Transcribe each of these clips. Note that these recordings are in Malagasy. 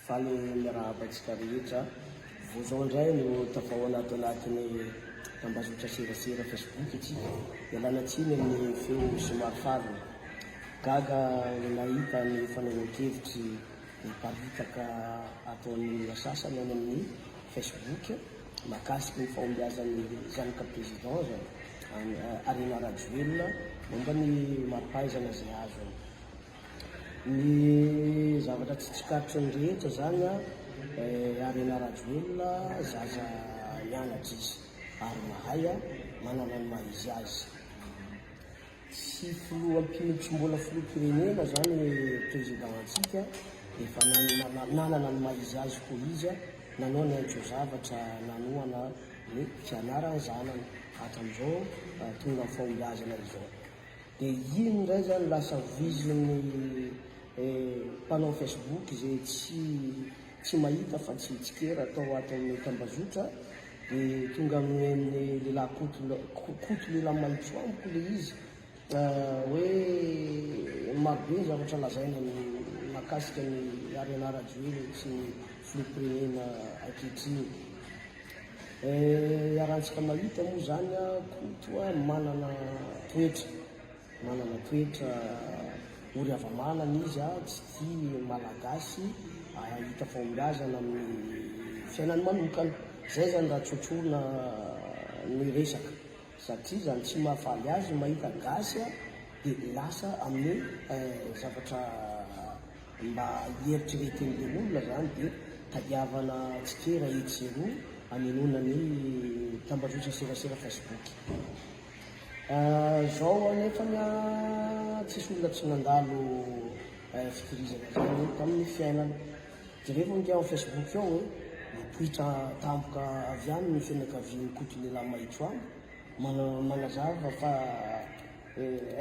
Faly miarahaba antsika rehetra. Vao izao indray no tafahoana ato anatin'ny tambazotra serasera Facebook isika. Ialana tsiny amin'ny feo somary farina. Gaga nahita ny fanehoan-kevitry miparitaka ataon'ny olona sasany any amin'ny Facebook mahakasiky ny fahombiazan'ny zanaka président Harena Rajoelina momba ny mari-pahaizana izay azony. Ny zavatra tsy tsikaritry ny rehetra izany an, Harena Rajoelina zaza nianatra izy ary mahay manana ny maha izy azy. Tsy filoham-pirenena, tsy mbola filoham-pirenena izany président antsika efa nanana ny maha izy azy koa izy nanao ny antso zavatra nanohana ny fianaran'ny zanany hatramin'izao tonga amin'ny fahombiazana izao. Dia iny indray zany lasa voizin'ny mpanao facebook izay tsy tsy mahita fa tsy tsikera atao ato amin'ny tambazotra dia tonga amin'ny lehilahy koto koto lehilahy mahitso amiko le izy hoe marobe ny zavatra lazaina mahakasika ny Harena Rajoelina sy ny filoham-pirenena ankehitriny. Iarahantsika mahita moa izany Koto manana toetra, manana toetra ory hava-manana izy, tsy tia Malagasy hahita fahombiazana amin'ny fiainany manokana. Izay izany raha tsotsorina ny resaka satria izany tsy mahafaly azy ny mahita gasy dia lasa amin'ny zavatra Mba hieritreretin'ilay olona zany dia tadiavana tsikera etsy sy eroa hamenoana ny tambajotra serasera Facebook. Zao anefany tsisy olona tsy nandalo fikirizana zany tamin'ny fiainana. Jerevo ange ao Facebook ao e, mipoitra tampoka avy any ny fianakavian'i Koto lehilahy mahitso any manazava fa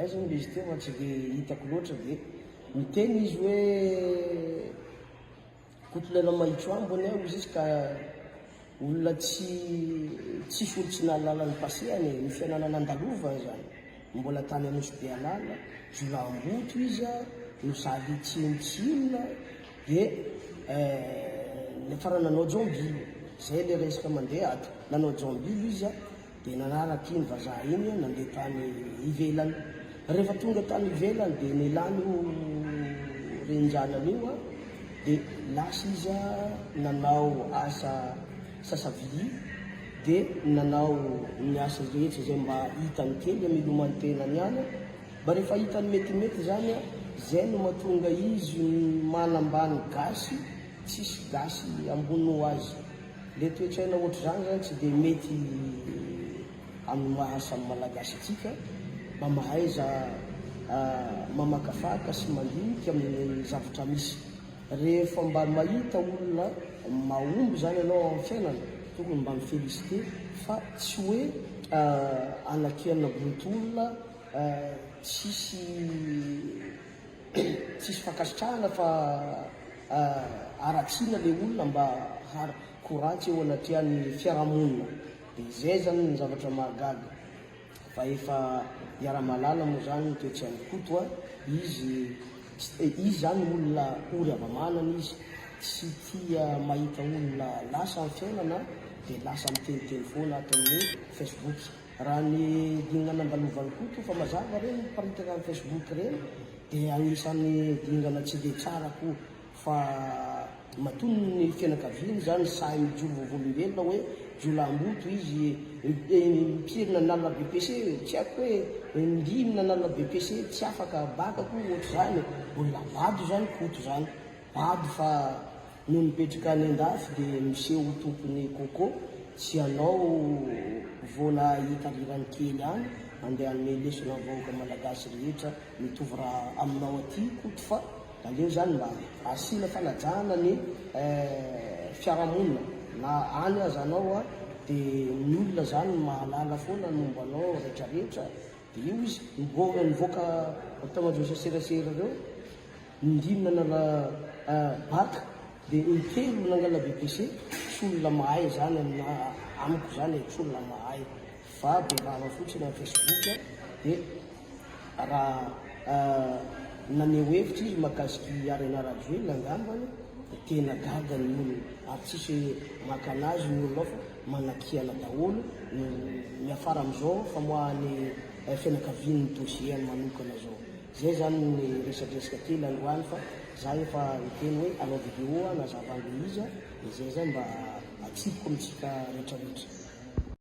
aiza moa ilay izy teo fa tsy dia hitako loatra dia Niteny izy hoe Kotolela Mahitsoambo anie hozy izy ka olona tsy tsisy olo tsy nahalala ny passé-any e, ny fiainana nandalovany zany, mbola tany Anosibe Anala, jiolahimboto izy no sady tsinontsinona de niafara nanao jambilo, zay le resaka mandeha ato, nanao jambilo izy Dia nanaraka iny vazaha iny nandeha tany ivelany. Rehefa tonga tany ivelany dia nilany io renin-janany io dia lasa izy nanao asa sasa vilia dia nanao ny asa rehetra izay mba hitany kely hamelomany tenany ihany. Mba rehefa hitany metimety izany, izay no mahatonga izy manambany gasy, tsisy gasy ambony noho azy. Le toetsaina ohatr'izany zany tsy dia mety amin'ny maha samy Malagasy antsika, mba mahaiza mamakafaka sy mandinika amin'ny zavatra misy. Rehefa mba mahita olona mahomby zany ianao ao amin'ny fiainana, tokony mba mi-feliciter fa tsy hoe anakiana bontolona tsisy Tsisy fankasitrahana fa haratsiana le olona mba ho ratsy eo anatrehan'ny fiarahamonina. De izay zany ny zavatra mahagaga fa efa iaraha-mahalala moa zany ny toetsain'i Koto a, izy izy zany olona ory hava-manana izy, tsy tia mahita olona lasa amin'ny fiainana de lasa miteniteny foana ato amin'ny Facebook. Raha ny dingana nandalovan'i Koto fa mazava ireny miparitaka amin'ny Facebook ireny dia anisan'ny dingana tsy dia tsara koa fa matoa ny fianakaviany izany sahy mijoro vavolombelona hoe jiolahimboto izy impiry nanala BEPC tsy haiko hoe indimy nanala BEPC tsy afaka baka koa ohatr'izany olona bado izany Koto izany bado fa Nony mipetraka any andafy dia miseho ho tompony coco, tsy ianao vao nahita rirany kely any andeha hanome lesona ny vahoaka malagasy rehetra mitovy raha aminao aty Koto fa aleo zany mba asiana fanajana ny fiarahamonina na any aza anao dia ny olona zany mahalala foana ny momba anao retraretra dia io izy nivoaka tambajotra serasera ireo Indimy nanala bac dia intelo nangala BEPC, tsy olona mahay zany amina amiko zany e, tsy olona mahay fa be vava fotsiny am facebook dia raha naneho hevitra izy mahakasiky Harena Rajoelina angambany. Tena gaga ny olona ary tsisy maka anazy ny olona ao fa manakiana daholo no miafara amizao famoahany fianakaviany ny dossier any manokana zao. Zay zany ny resadresaka kely androany fa za efa niteny hoe anao video hanazava anle izy de zay zay mba atsipiko amintsika retraretra.